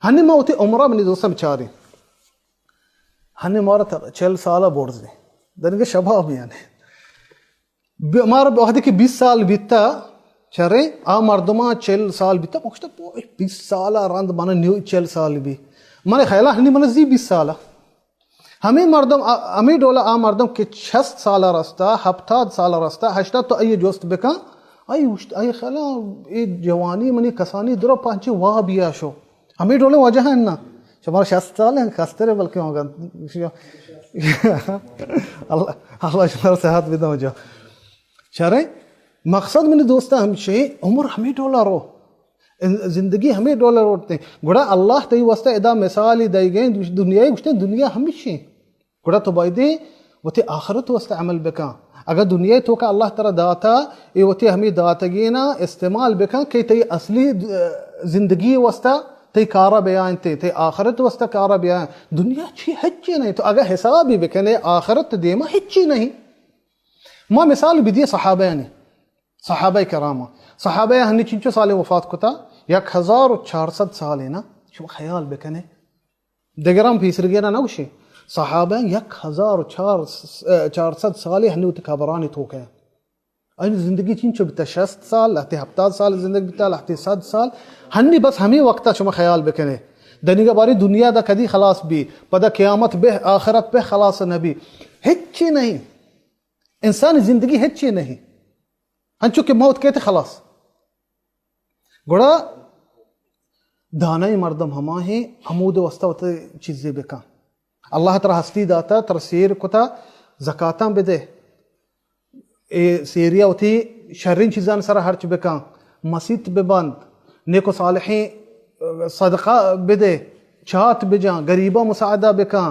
ہنی ما وتی عمرہ منی دوستاں بچاریں۔ ہنی مارا تا چل سالہ برزیں۔ دنگہ شباب یعنی۔ ب-، مارا وقتی کہ بیست سال بیتا، چرے، آ مردماں چل سال بیتا، ما گوشتا، "پوئے، بیست سال رند من نیو چل سال بی۔" من خیالا ہنی من زی بیست سال۔ ہمے مردم، آ، ہمے ڈول آ مردم کہ شست سال رستا، ہپتاد سال رستا، ہشتاد تو ای جوست بکن، ای اوشت، ای خیالا، ای جوانی منی کسانی درا پنچے وابیا شو۔ ہمے ڈولیں وجہ ہیں نا۔ شمارا شست سال ہیں، کسترے بلکہ ہوگا۔ اللہ، اللہ شمارا صحت بدہ وجہ۔ چرے؟ مقصد منی دوستاں ہمشی، عمر ہمے ڈولا رو۔ ان-، زندگی ہمے ڈولا روتے۔ گڑا اللہ تئی واسطہ ادا مثالی دئیگیں، دنیا گوشتے، دنیا ہمشی۔ گڑا تو بایدیں وتی آخرت واسطہ عمل بکن۔ اگاں دنیا توکا اللہ ترا داتا، اے وتی ہمے داتگینا استعمال بکن کہ تئی اصلی، اه، زندگی واسطہ تئی کارا بیاینتے، تئی آخرت واسطہ کارا بیاین۔ دنیا چی ہچی نہیں۔ تو اگاں حسابی بکنے، آخرت دیما ہچی نہیں۔ ما مثال بدیے صحابہ یعنی، صحابہ کرام، صحابہ ہنی چنچو سال وفات کتا، یک ہزار و چار سد سال نا، شما خیال بکنے۔ دگراں پیسرگینا نہ گوشی۔ صحابہ یک ہزار و چار، چار سد سالے ہنی وتی قبرانی توکا۔ این زندگی چنچو بیتا، شست سال، لہتے ہپتاد سال زندگی بیتا، لہتے سد سال۔ ہنی بس ہمے وقتا شما خیال بکنے۔ دنیگا باری دنیا دا کدی خلاص بی، پدا قیامت بہ، آخرت بہ خلاص نبی۔ ہچی نہیں۔ انسانی زندگی ہچی نہیں۔ ہنچو کہ موت کیت خلاص۔ گڑا دانائی مردم ہما ہیں، ہمود واسطہ وت چیزے بکن۔ اللہ ترا ہستی داتا، ترا سیر کتا، زکاتاں بدے۔ اے سیریا وتی شرین چیزان سرا ہرچ بکن، مسیت ببند، نیک و صالحیں صدقہ بدے، چات بجان، غریباں مساعدہ بکن،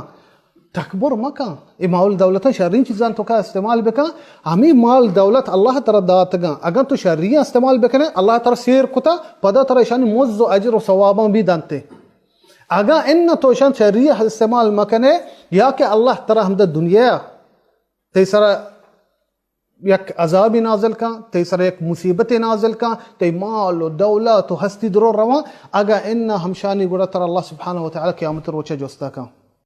تکبر مکن۔ اے مال دولتاں شرین چیزاں توکا استعمال بکن۔ ہمیں مال دولت اللہ ترا داتگاں۔ اگاں تو شرین استعمال بکنے، اللہ ترا سیر کتا، پدا ترا اشانی مز و اجر و ثواباں بھی دنتے۔ اگاں ان تو اشان شرین استعمال مکنے، یا کہ اللہ ترا ہمدا دنیا تئی سرا یک عذابی نازل کن، تئی سرا یک مصیبتے نازل کن، تئی مال و دولت و ہستی درو روان، اگاں ان ہمشانی گڑا ترا اللہ سبحانہ و تعالی قیامت روچا جستا کن۔